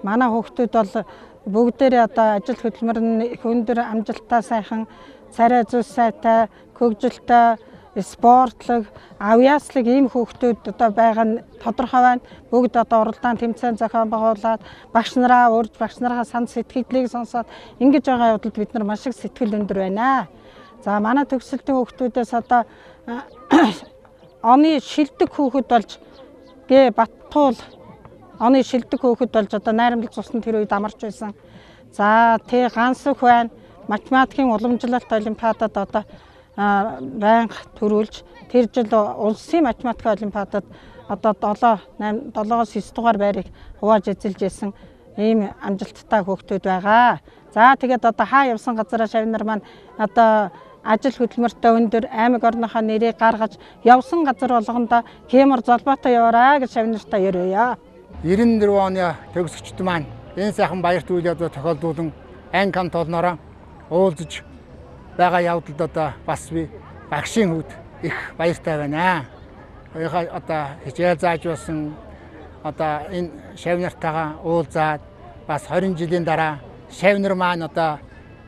Манай хүүхдүүд бол бүгдээрээ одоо ажил хөдөлмөр нь их өндөр амжилттай сайхан царай зүс сайтай, хөгжилтэй, спортлог, авьяаслаг ийм хүүхдүүд одоо байгаа нь тодорхой байна. Бүгд одоо уралдаан тэмцээн зохион байгуулад багш нараа урьж, багш нараа санд сэтгэлдлийг сонсоод ингэж байгаа явдалд бид нар маш их сэтгэл өндөр байна. За манай төгсөлтийн хүүхдүүдээс одоо оны шилдэг хүүхэд болж гэ Баттуул оны шилдэг хүүхэд болж одоо найрамдал цусны тэр үед амарч байсан. За тэ Гансөх байна. Математикийн уламжлалт олимпиадад одоо байнга төрүүлж тэр жил улсын математикийн олимпиадад одоо 7 8 7-оос 9 дугаар байрыг хувааж эзэлж исэн ийм амжилттай хүүхдүүд байгаа. За тэгээд одоо хаа явсан газараа шавь нар маань одоо ажил хөдөлмөртөө өндөр аймаг орныхоо нэрийг гаргаж явсан газар болгондоо хэмор золбоотой яваарай гэж шавь нартаа ерөөе. 94 оны төгсөгчд маань энэ сайхан баярт үйл явдлаа тохиолдуулан анги хамт олноороо уулзаж байгаа явдалд одоо бас би багшийн хувьд их баяртай байна. Одоо хичээл зааж байсан одоо энэ шавь нартайгаа уулзаад бас 20 жилийн дараа шавь нар маань одоо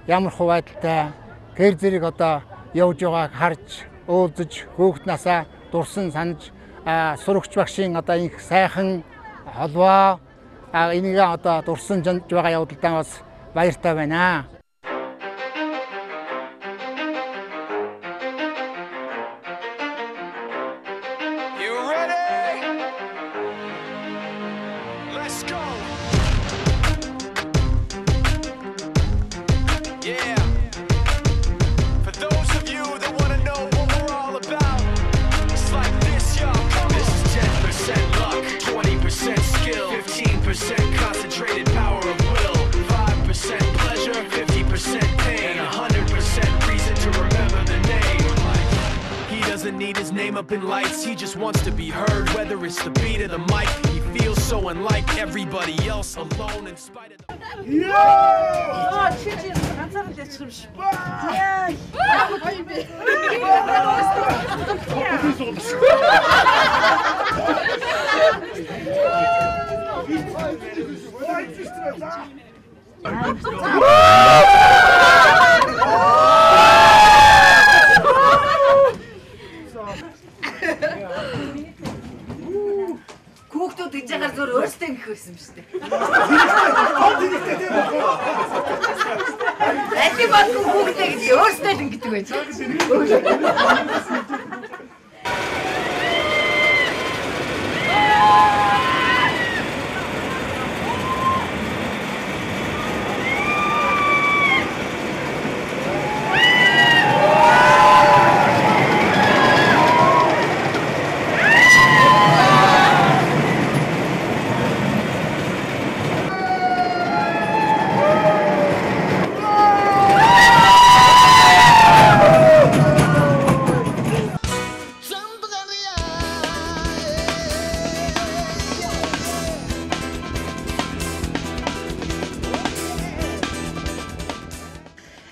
ямар хуу байдалтай гэр зэрэг одоо явж байгааг харж уулзаж хүүхд насаа дурсан санаж сурагч багшийн одоо их сайхан холбоо энийг одоо дурсан байгаа явдалдаа бас баяртай байна. Up in lights, he just wants to be heard, whether it's the beat of the mic. He feels so unlike everybody else, alone in spite of the... Хүүхдүүд ингэж ягаар зөөр өөрсдөө ингэх байсан юм шүү дээ. Аль болов хүүхдээ гэж өөрсдөө л ингэдэг байж.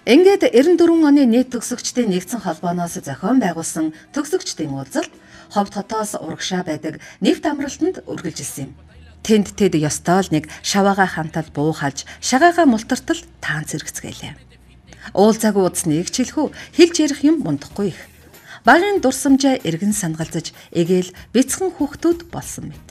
Ингээд 94 оны нийт төгсөгчдийн нэгдсэн холбооноос зохион байгуулсан төгсөгчдийн уулзалт Ховд хотоос урагшаа байдаг нэвт амралтанд үргэлжилсэн юм. Тэнд тэд ёстой л нэг шаваага хамтал буу халж, шагаагаа мултартал таан зэрэгцгээлээ. Уулзаагүй удсныг ч хэлэхүү, хэлж ярих юм мундахгүй их. Багын дурсамжаа эргэн сангалзаж, эгээл бяцхан хүүхдүүд болсон мэт.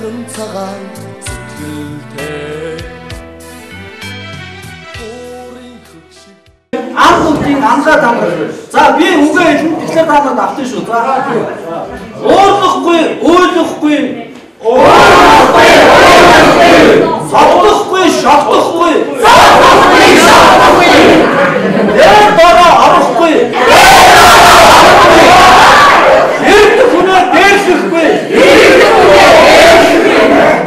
Цэвэрхэн цагаан сэтгэлтэй. Анх үдийн ангаа тамгар. За би үгээ хэлнэ, тэгэхээр та нарт автна шүү. За. Уурлахгүй, уйлахгүй. Уурлахгүй, уйлахгүй. Согдохгүй, шогдохгүй. Согдохгүй, шогдохгүй. Дээр дороо орохгүй. Дээр дороо орохгүй. Эрд хүнээ дээрлэхгүй. Эрд хүнээ дээрлэхгүй.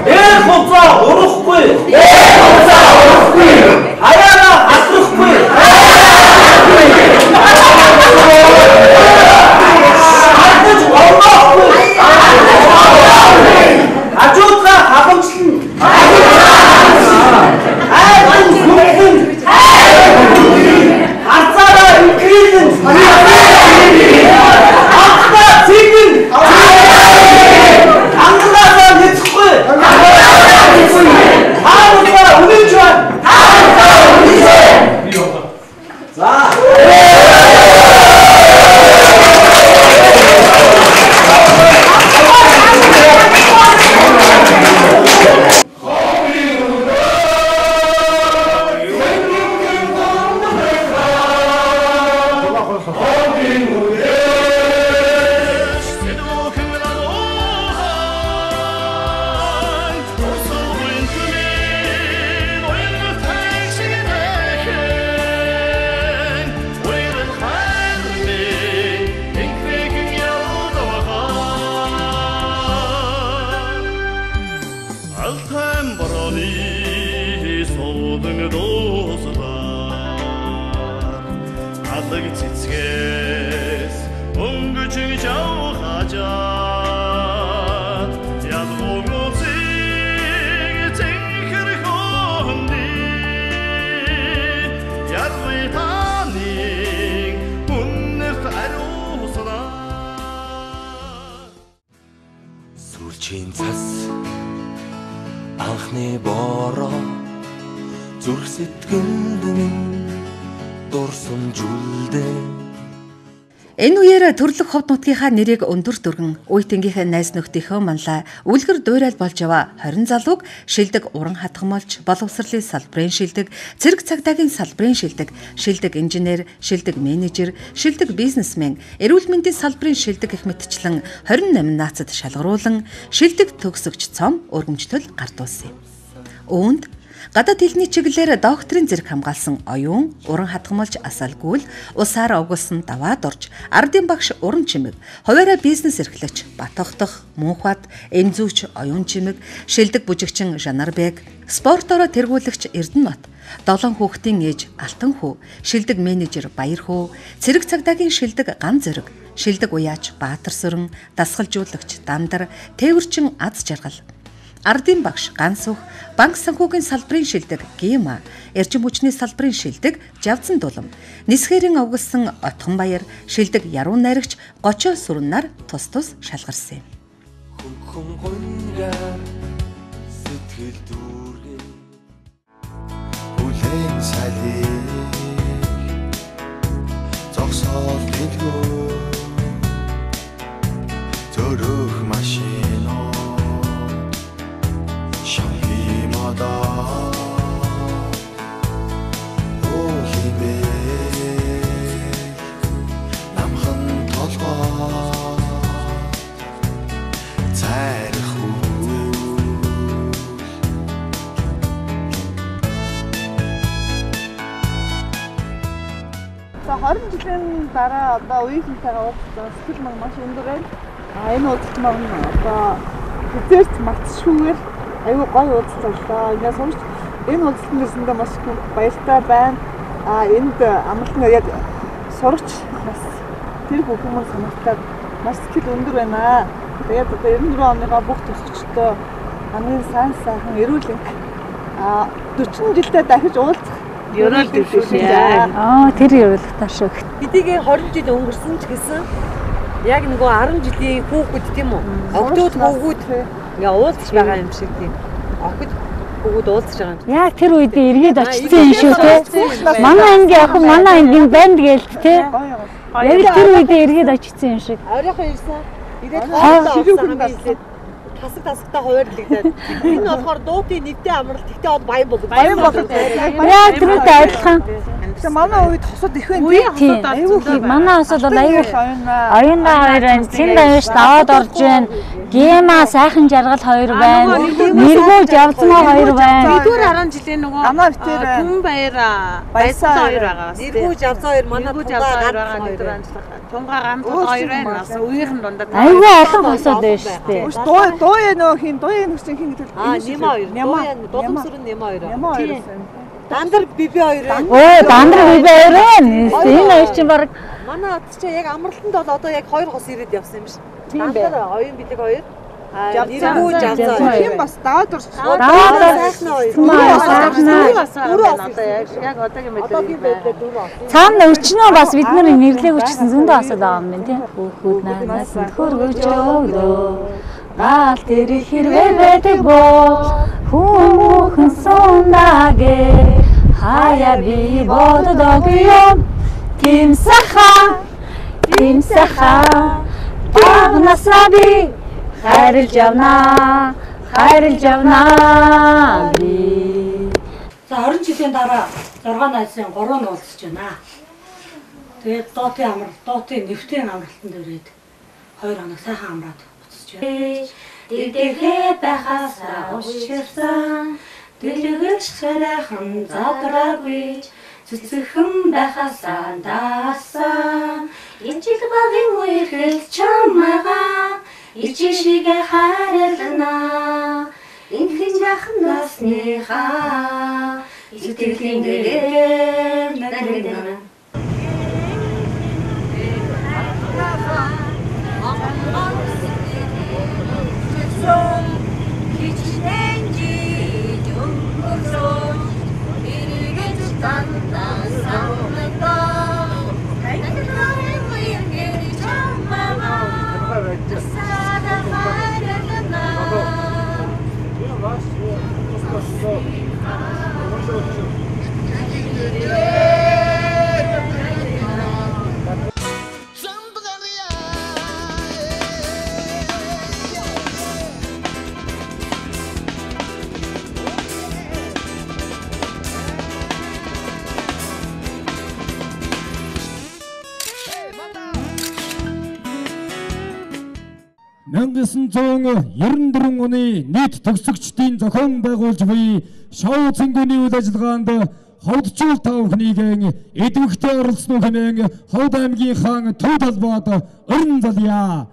Дээр хуцаа урахгүй. Дээр хуцаа урахгүй. Хаяараа хатрахгүй. Хардаж орнохгүй. Хажуудгаа халамжлана. Айдын сүмхэн. Харцаараа инкрилэн. Хатгаа цэгэн. Хангалаасаа нэцэхгүй. Та нараа үнэнч байна. За. Сүүлчийн цас анхны бороо зүрх сэтгэлд минь дурсамж үлдээ. Энэ үеэр төрлөх ховд нутгийнхаа нэрийг өндөр дүргэн, үе тэнгийнхээ найз нөхдийнхөө манлай, үлгэр дуурал болж яваа 20 залууг шилдэг уран хатгамалч, боловсролын салбарын шилдэг, цэрэг цагдаагийн салбарын шилдэг, шилдэг инженер, шилдэг менежер, шилдэг бизнесмен, эрүүл мэндийн салбарын шилдэг гэх мэтчлэн 28 наацад шалгаруулан шилдэг төгсөгч цом өргөмжтөл гардуулсан юм. Үүнд гадаад хэлний чиглэлээр докторийн зэрэг хамгаалсан оюун, уран хатгамалч Асалгүйл, усаар овгосон даваад орж, ардын багш уран чимэг, хуваараа бизнес эрхлэгч Батогдох, Мөнхбат, эмзүүч оюун чимэг, шилдэг бүжигчин Жанарбек, спортоороо тэргүүлэгч Эрдэнэбат, долоон хүүхдийн ээж Алтан хүү, шилдэг менежер Баяр хүү, цэрэг цагдаагийн шилдэг Ган зэрэг, шилдэг уяач Баатар сүрэн, дасгалжуулагч Дандар, тээвэрчин Аз жаргал, ардын багш Гансүх, банк санхүүгийн салбарын шилдэг Гима, эрчим хүчний салбарын шилдэг Жавзан дулам, нисгэрийн овгосон Отхон баяр, шилдэг яруу найрагч Гочоо сүрэннар тус тус шалгарсан юм. Хөнгөн гунгаар сэтгэл дүүргээ хүлээн салийг зогсоол дэлгүү зөрөх машин За 20 жилийн дараа одоо үеийнхэнтэйгээ уулзсан сэтгэл маань маш өндөр байна. А энэ уулзалт маань одоо хизээрч мартшгүйгээр аюу гоё уулзалт боллоо. Ингээд сурч энэ уулзалтанд ирсэндээ маш их баяртай байна. А энд амралтанд яг сурч бас тэр бүх юм санагтаад маш сэтгэл өндөр байна. Тэгээд одоо 94 оныхоо бүх төгсөгчдөө хамгийн сайн сайхан эрүүл энх 40 жилдээ дахиж уулзах Ерөөл дэвшүүлээ. Аа тэр ерөөлөх ташиг. Хэдийгээр 20 жил өнгөрсөн ч гэсэн яг нөгөө 10 жилийн хүүхэд тийм үү? Октод хүүхэд ингээ уулзч байгаа юм шиг тийм. Охид хүүхэд уулзч байгаа юм. Яг тэр үед эргээд очсон юм шүү те. Манай анги охин манай ангийн банд гээл те. Яг тэр үед эргээд очсон юм шиг. Оройхон ирсэн. Ирээд хоолоо авсан хамгийн эхлээд Тасаг тасагтай хуваарлагдаад. Энэ болохоор дуутын нэвтэй амралт гэхдээ од баян болог. Баян болог. Яг тэрүүтэй адилхан. Тэгээ манай үед хосууд их байна тийм. Айгүй их. Манай хосууд бол айгүй оюунгаа хоёр байна. Цэнд аюуш даваад орж байна. Гема сайхан жаргал хоёр байна. Нэргүү жавцмаа хоёр байна. Нэгдүгээр 10 жилийн нөгөө Түн баяр баясан хоёр байгаа бас. Нэргүү жавцаа хоёр манай тунгаа хоёр байгаа нэгдүгээр анчлах. Тунгаа гамтал хоёр байна. Бас үеийнхэн дундаа. Айгүй олон хосууд байна шүү дээ. Дуу дуу нөө хин дууя нөхцөн хин гэдэг. Аа Нэмэ хоёр. Дууя дуламсүр нь Нэмэ хоёр. Нэмэ хоёр. Дандар бибэ хоёр. Өө дандар бибэ хоёр байна. Энэ хоёр чинь баг манай од чи яг амралтанд бол одоо яг хоёр хос ирээд явсан юм шиг. Дандар оюун бэлэг хоёр. Нэргүү жавцаа. Хин бас даваад орж. Даваад сайхнаа хоёр. Дөрөв одоо яг яг одоогийн байдлаар одоогийн байдлаар дөрөв ос. Цаана өчнөө бас бид нар нэрлээг өчсөн зөндөө асууд байгаа юм байна тий. Хүүхүүд наанаас хөргөж өглөө. Гал тэр хэрвээ байдаг бол хүмүүхэн сундагэ хаяа би боддог юм. Тимсаха тимсаха багнасаа би хайрлж явнаа, хайрлж явнаа би. За 20 жилийн дараа 6 найзын 3 нь уулзж байна. Тэгээд дуутын амралт, дуутын нэвтийн амралтанд ирээд 2 хоног сайхан амраад буцаж байна. Дэгдэхээ байхаасаа ууширсан, дэлгэж царайхан задраагүй, цэцэгхэн байхаасаа даасан. Ижил багын үерхэл чамайгаа ичи шигэ хайрлана. Инхэн жахан насныхаа итгэлийн гэрээр нарина. Хичнээн жид өнгөрсөн эргэж дандаа санагдаа. Танилцсан үеэр чамайгаа Мянган 994 оны нийт төгсөгчдийн зохион байгуулж буй шоу цэнгүүний үйл ажиллагаанд ховдчул та бүхнийг идэвхтэй оролцсон хэмээн Ховд аймгийн хаан төв талбайд өрн залъя.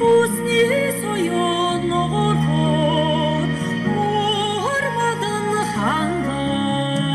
Усны соён ногоорхоор мөр мадан хангаа.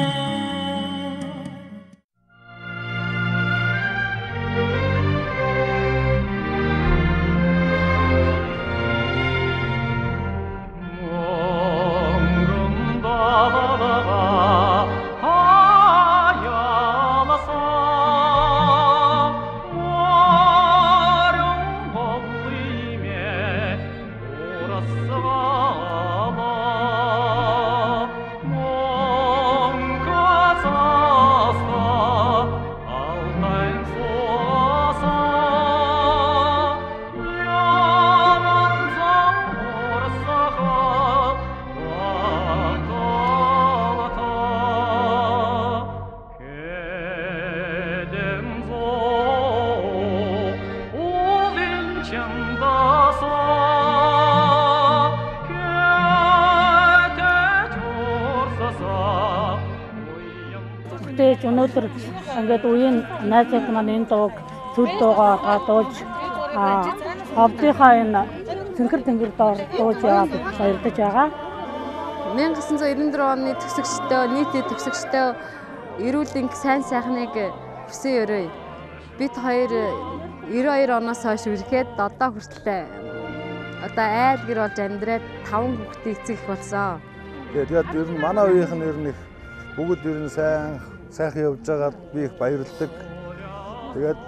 Өнөөдөр ингээд үеийн найзууд маань энэ дууг төл дуугаа дуулж ховдынхаа энэ цэнхэр тэнгэр доор дуулж яваад баярлаж байгаа. 1994 оны төгсөгчдөө, нийтийн төгсөгчдөө эрүүл энх сайн сайхныг хүсэн өрөөе. Бид хоёр 92 оноос хойш үерхэд одоо хүртэл одоо айл гэр болж амьдраад 5 хүүхдийн эцэг их болсон. Тэгээд ер нь манай үеийнх нь ер нь их бүгд ер нь сайн сайхан явж байгаад би их баярлдаг. Тэгээд